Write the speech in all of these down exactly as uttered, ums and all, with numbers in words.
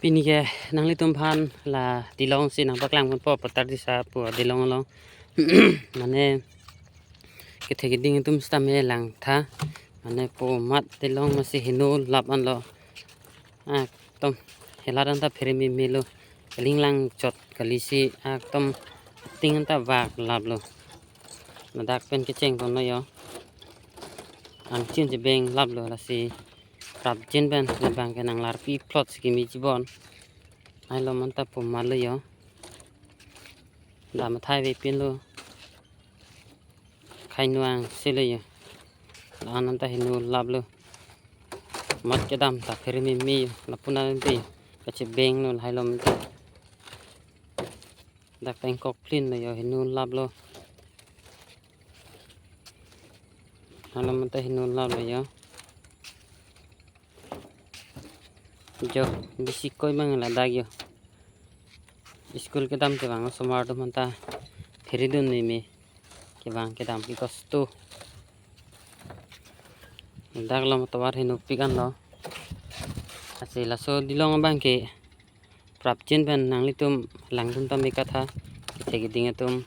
Pini ke nanglitum aphan la Dilong si nangpaklang ponpo, Patardisa pu Dilong along. Mane kethe keding atum sitame langtha. Mane po mat Dilong masi heno lap anlo. Ekdom helat anta phere meme lo. Kaling lang chot kali si ekdom ting anta vak lap lo. Ladak pen kecheng ponlo yo. Angchin chebeng lap lo lasi prapjin pen labang ke nanglarpi plot si kimi chibon. Lahai lo anta po mat lo yo. Dam athai ave pinlo. Khai nuang si lo yo. La-an anta heno lap lo. Mat kedam ta phere meme yo. Lapu na ante kachebeng lo lahai lo anta. Dak ta ingkok plin lo yo, heno lap lo. Lahai lo anta heno lap lo yo. Jo, bisi koi mang ladak yo. School kedam kevang osomar atum anta pheridun meme. Kevang kedam ke kosto. Dak lo tovar henopik anlo. Lasi laso Dilong abang ke prapjin pen nanglitum langdun tame katha. Kethe keding atum.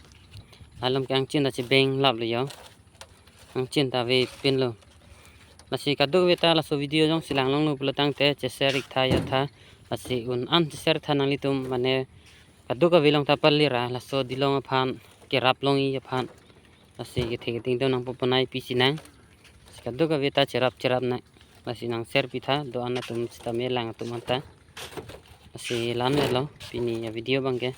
Lahai lo ke angchin ta chebeng lap lo yo. Angchin ta ave pinlo. Lasi kadokave ta laso video jongsi lang longlo pulo tangte che-share ik tha yo tha. Lasi un an che-share tha nanglitum, mane kadokave along ta pali ra laso Dilong aphan kerap longji aphan. Lasi kethe keding atum nangpo ponai pisi nang. Lasi kadokave ta cherap cherap nang. Lasi nang share pi tha do-an atum sitame lang atum anta. Lasi la-an ave lo pini avideo abang ke.